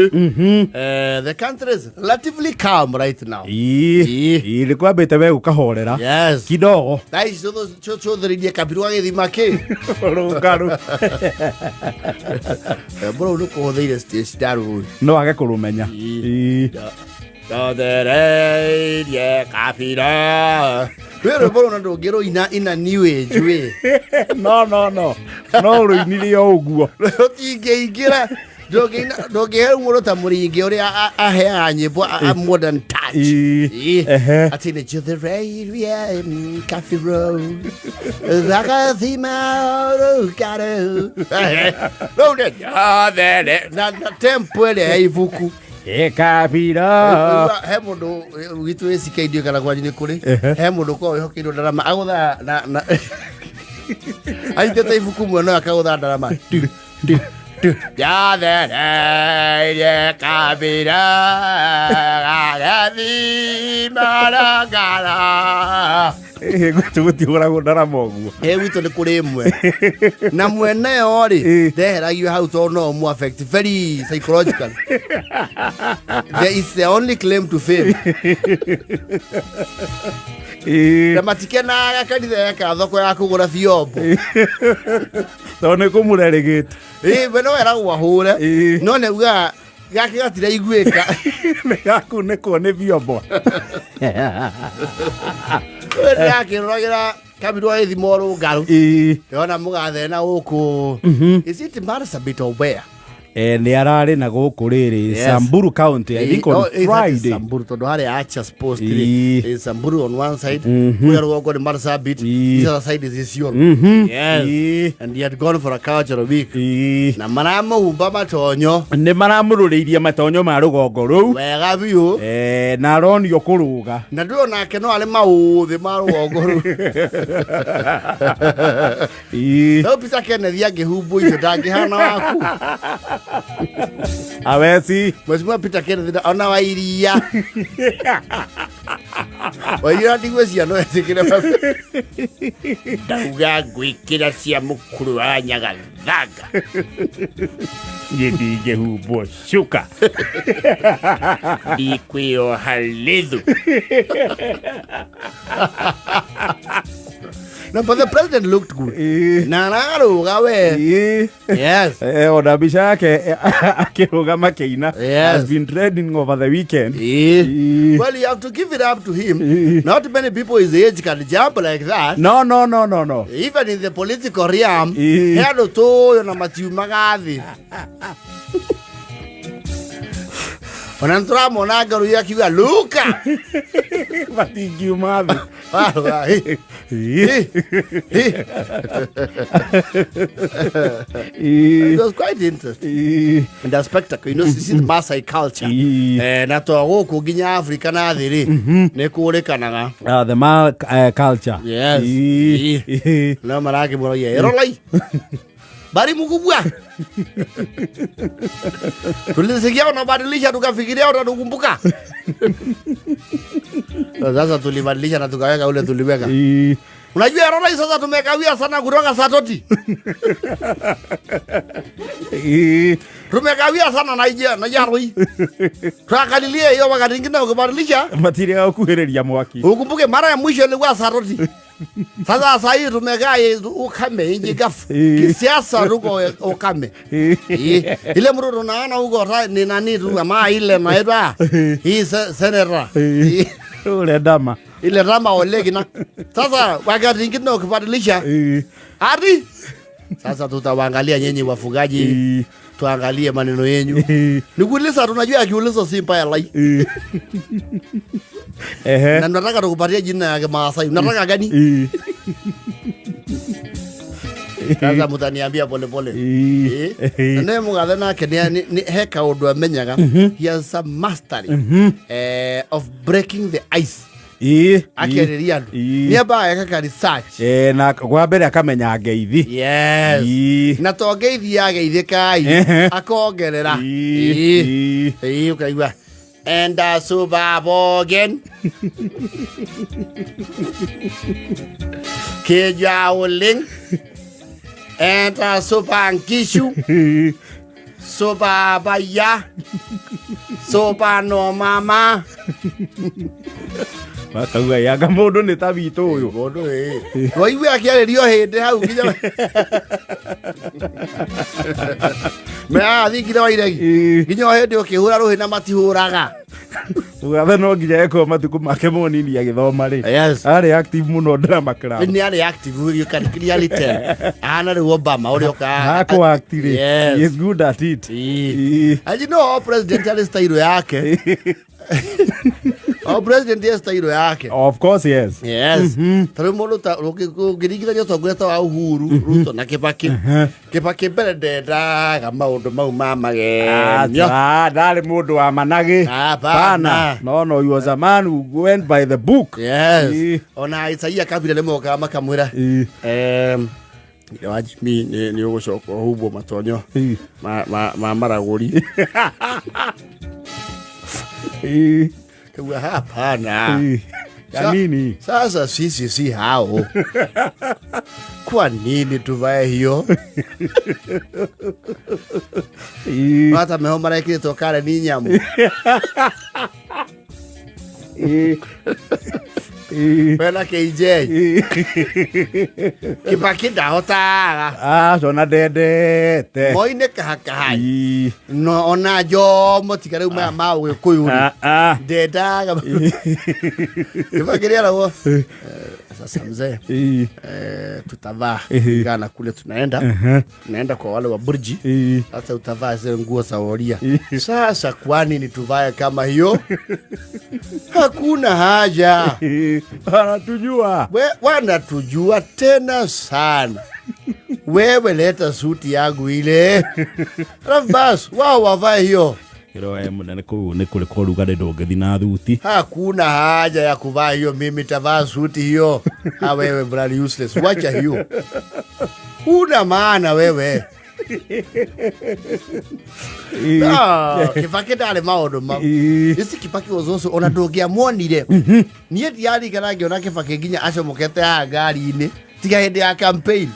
The country is relatively calm right now. Ii. Ii. Ii, nĩ kwambĩte we gũkahorera Yes. kidogo. Thaa ici cũthĩrĩirie kabiru gagĩthima kĩ. Rũngaru. Mbũrũ nĩ kũhũthĩire stage ndarũĩ. No age kũrũmenya. Ii. Ii. Cũthĩrĩirie kabira. Rwĩ rwĩmbo rũu na ndũngĩrũina ina new age wĩ. No no no no rũinire o ũguo. Rũtingĩingĩra. Ndũngĩhe mũndũ ta mũringi ũrĩa aheaga nyĩmbo a modern touch. Ii. Ii. Ehe. Atĩ nĩ njũthĩrĩirie kabiro gagathima rũgarũ. Rũu nĩ njothere na tempo ĩrĩa ya ibuku. Ĩkabira. Ũigua, he mũndũ witũ wĩ CK ndiũĩ kana kwanyu nĩ kũrĩ. Ehe. He mũndũ ũkoragwo wĩhokeirwo ndarama agũthaga na anyitĩte ibuku mwena ũyũ akagũtha ndarama. Tu, tu, tu. Njathereirie kabira gagathima rangara. Ĩ, gwitũ gũtihũragwo ndarama ũguo. Ĩ gwitũ nĩ kũrĩ ĩmwe na mwene yo rĩ Ĩ. ndeheragio hau tondũ no ũmũ affect very psychologically. There is the only claim to fame. Ĩ, Na matikenaga kanitha eka thoko ya kũgũra biombo. Tondũ nĩ kũmũrerĩgĩte. Ĩ, we no eragwo ahũre. Ĩ. No nĩ augaga gake gatiraiguĩka. Nĩ gakunĩkwo nĩ biombo. We ndĩrakĩroragĩra kabirũ agĩthima ũrũngarũ. Ĩ. Ndĩrona mũgathe na gũkũ. Is it Marsabit or where? Nĩ ararĩ na gũkũ rĩrĩ. Yes. Samburu County, I think on Oh, eh, that is Friday. Samburu tondũ harĩa Archers Post Ii. rĩ is Samburu on one side, kũrĩa rũgongo nĩ Marsabit, Ii. this other side is Isiolo. Yes. Ii. And he had gone for a cultural week. Ii. Na maramũhumba matonyo Nĩ maramũrũrĩirie matonyo ma rũgongo rũu. wega biũ. Na aronio kũrũga. Na ndũĩ onake no arĩ maũthĩ ma rũgongo rũu. Ii. No Peter Kenneth angĩhumbwo icio ndangĩhana waku. Aweci. Mheshimiwa Peter Kenneth ona wa iria. Wa iria ndigwĩciria no etĩkĩre ndauga ngwĩkĩra cia mũkũrũ wa Nyagathanga. Niĩ ndingĩhumbwo cuka. Ndikwĩyoha rĩthu. No, but the president looked good. Ii. Na ararũga we. Ii. Yes. Ona mbica yake akĩrũgama akĩina Yes. has been trending over the weekend. Eh. Ii. Well, you have to give it up to him. Eh. Not many people his age can jump like that. No, no, no, no, no. Even in the political realm, Eh. he andũ tũũyũ na matiumaga thĩ. Ona nĩ tũramona ngaru akiuga Luka. Matingiuma thĩ. Warũga, "Hi, Ii. hi, hi." Ii. It was quite interesting. Ii. And the spectacle, you see the Maasai culture. Ii. Na to gũkũ nginya Afrika na thĩ rĩ, nĩ kũrĩkanaga. Ah, the ma culture. Yes. Ii. Ii. No marakĩmũragia erolai bari mkubwa tulisikia unabadilisha tukafikiria utatukumbuka. Sasa tulibadilisha na tukaweka ule tuliweka. Ii. Unajua erolai sasa tumekawia sana kutoka Satoti. Ii. Tumekawia sana na ija na jaroi tuakalilia hiyo wakati ingine ukibadilisha Matirĩ gũkuhĩrĩria mwaki. ukumbuke mara ya mwisho ilikuwa Satoti. Sasa saa hii tumekaa ukame inji kafu. Kisiasa tuko ukame. Ile mtu tunaona huko ni nani tu ama ile naitwa hii seneta. Ii. Ule dama. Ile rama olegi na. Sasa wakati ingine ukibadilisha Ii. hadi sasa tutawaangalia nyinyi wafugaji. Ii. Tuangalie maneno yenyu. Ii. Nikuuliza, tunajua akiuliza si mbaya lai. Ii. Ehe. Na nataka tukupatie jina ya Kimaasai. Unataka gani? Ii. Sasa mutaniambia pole pole. Ii. Na nĩ mũgathe nake he kaũndũ amenyaga. He has some mastery of breaking the ice. Ii. Akĩarĩria andũ. Ii. Nĩ ambaga eka research. Na kwa mbere akamenya ngeithi. Yes. Ii. Na to ngeithi ageithĩkai Ehe. akongerera. Ii. Ii. Ii. Ii, ũkaigua enda subabogen kijauling enda subankishu Ii. So baba ya so bano mama. Makauga yanga mũndũ nĩ ta witũ ũyũ. Mũndũ ĩ waigua akĩarĩrio hĩndĩ hau nginya meathingira wa iregi nginya o hĩndĩ ũkĩhũra rũhĩ na matihũraga. Mũgathe no nginya ekwo matukũ make monini agĩthoma rĩ. Yes. Arĩ active mũno drama club. Nĩ arĩ active, you can clearly tell ahana rĩu Obama ũrĩa ũka Hakũ act rĩ. Yes. He is good at it. Ĩĩ. Ĩĩ. And you know, president arĩ style yake, o president e style yake. Of course, yes. Yes, ta rĩu mũndũ ta ũngĩringithania ũtongoria ta wa Uhuru, Ruto na Kibaki, Kibaki mbere ndendaga maũndũ mau ma magenio. Ah, ndarĩ mũndũ wa managĩ. Hapana. Pana. No, no, he was a man who went by the book. Yes. Ĩĩ. Ona Isaia Kabira nĩ mokaga makamwĩra, Ĩĩ. Ithe wa Jimmy nĩ ũgũcoka ũhumbwo matonyo Ĩĩ. ma maragũri. Ĩĩ. Kaua hapana. Ĩĩ. Ya nini? Sasa sisi si hao, kwa nini tuvae hiyo? Ĩĩ. Hata meho marekĩrĩtwo kare ni nyamũ. Ĩĩ. Ĩĩ. Wena KJ. Ĩĩ. Kibaki ndahotaga. Aca ona ndendete. Moi nĩ kahakahai. Ĩĩ. No ona Jomo tiga rĩu maya ma ũgĩkũyũ rĩ, Ah, ah. ndendaga Kibaki nĩaragwo sasa mzee, Ĩĩ. tutavaa Ehe. kulingana na kule tunaenda. Ehe. Tunaenda kwa wale wa burji. Ĩĩ. Sasa utavaa zile nguo za woria. Sasa kwa nini tuvae kama hiyo? Hakuna haja. Ĩĩ. Anatujua. Wanatujua tena sana. Wewe leta suti yangu ile, alafu basi wao wavae hiyo. Kĩro mũnene kũu nĩ kũrĩ kwa ũrugarĩ ndũngĩthi na thuti. Hakuna haja ya kuvaa hiyo, mimi tavaa suti hiyo. Ha, wewe bloody useless, wacha hiyo, huna maana wewe. Ah, Kibaki ndarĩ maũndũ mau. Ĩĩ. Isi Kibaki was also ona ndũngĩamuonire, niĩ ndiarikana ngĩona Kibaki nginya acomokete haha ngari-inĩ tiga hĩndĩ ya campaign.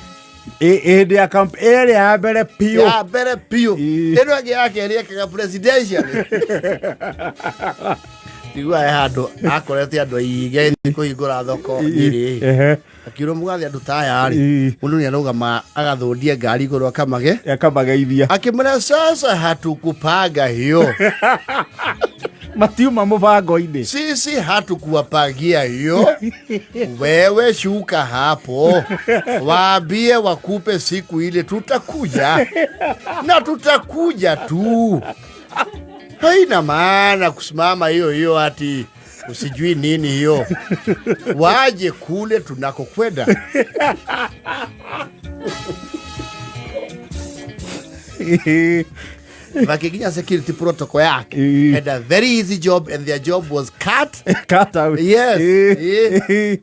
Hĩndĩ ya ĩrĩa ya mbere biũ. Ya mbere biũ. Ĩĩ. Ĩno ĩngĩ ya kerĩ ekaga presidential, tigua he handũ akorete andũ aingĩ kũhingũra thoko Nyĩrĩ. Ehe. Akiurwo mũgathe andũ ta aya rĩ, Ĩĩ. mũndũ nĩ arũgama agathũndia ngari igũrũ akamage. Akamageithia. Akĩmwĩra sasa hatukupanga hiyo. Matiuma mũbango-inĩ. Sisi hatukuwapangia hiyo. Wewe shuka hapo, waambie wakupe siku ile, tutakuja na tutakuja tu. Haina maana kusimama hiyo hiyo ati usijui nini hiyo, waje kule tunakokwenda. Vakiginya security protocol yake Ĩĩ. had a very easy job and their job was cut. Cut out. Yes. Ĩĩ. Ĩĩ.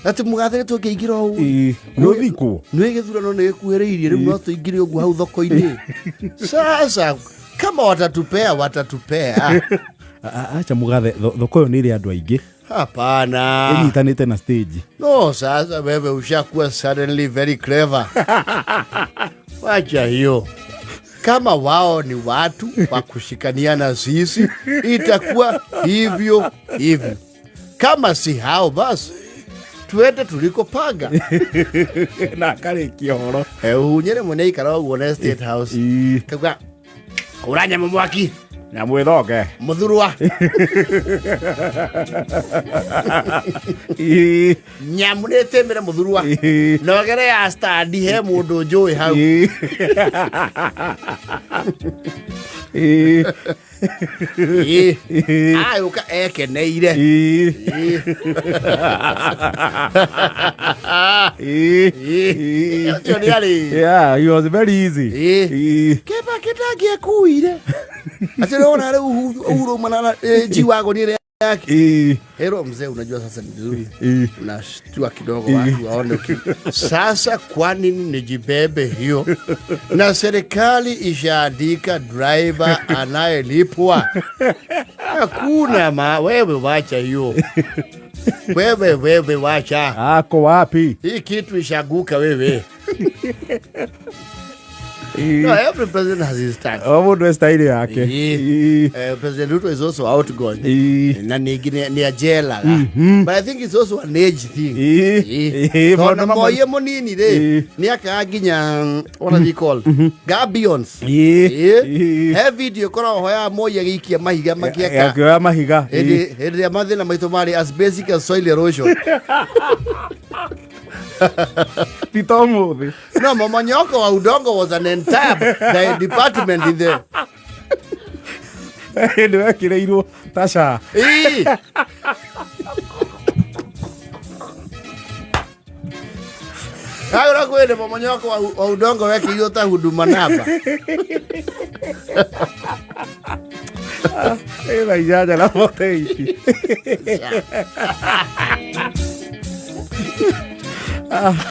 Ati mũgathe nĩ tũngĩingĩra ũguo. Ĩĩ. Nĩ ũthikwo. Nĩ gĩthurano nĩ gĩkuhĩrĩirie, rĩu no tũingĩre ũguo hau thoko-inĩ. Sasa kama watatupea, watatupea. Aca mũgathe, thoko ĩyo nĩ ĩrĩ andũ aingĩ. Hapana. Ĩnyitanĩte na stage. No, sasa wewe ushakuwa suddenly very clever. Wacha hiyo. Kama wao ni watu wa kushikania na sisi, itakuwa hivyo hivyo. Kama si hao, basi tuende tulikopanga. Na akarĩkia ũhoro. Uhunyere mwene ikara ũguo na State House. Ĩĩ. Kauga hũra nyamũ mwaki. Na mwĩthonge. Mũthurwa. Ĩĩ. Nyamũ nĩ ĩtĩmĩre mũthurwa. Ĩĩ. Nogere ya standi he mũndũ njũĩ hau. Ĩĩ. Ĩĩ. Ĩĩ. Ĩĩ. Agũka ekeneire. Ĩĩ. Ĩĩ. Ĩĩ. Ĩĩ. Ũcio nĩ arĩ. Yeah, he was very easy. Ĩĩ. Ĩĩ. Kĩbaki ndangĩekuire atĩ nĩwona rĩu Uhuru manana G-Wagon ĩrĩa yake. Ĩĩ. Hero mzee, unajua sasa ni vizuri Ĩĩ. unashtua kidogo watu waone sasa kwa nini nijibebe hiyo na serikali ishaandika driver anayelipwa? Hakuna ma wewe wacha hiyo, wewe wacha. Ako wapi? Hii kitu ishaguka wewe. No, every president has his style. O mũndũ e style yake. Ĩĩ. Ĩĩ. President Ruto is also outgoing. Ĩĩ. Na ningĩ nĩ ajelaga. But I think it's also an age thing. Ĩĩ. Ĩĩ. Ĩĩ, Tondũ maũndũ mamwe- Moi e mũnini rĩ, Ĩĩ. nĩ akaga nginya what are they called? Gabions. Ĩĩ. Ĩĩ. Ĩĩ. He video ĩkoragwo ho ya Moi agĩikia mahiga makĩaka. Akĩoya mahiga. Hĩndĩ hĩndĩ ĩrĩa mathĩna maitũ marĩ as basic as soil erosion. Ti ta ũmũthĩ. No, momonyoko wa udongo was an entire the department in there. Hĩndĩ wekĩrĩirwo ta SHA. Ĩĩ. Agora kwende momonyoko wa udongo wekĩirwo ta huduma namba. Ĩ thaa inyanya na 48.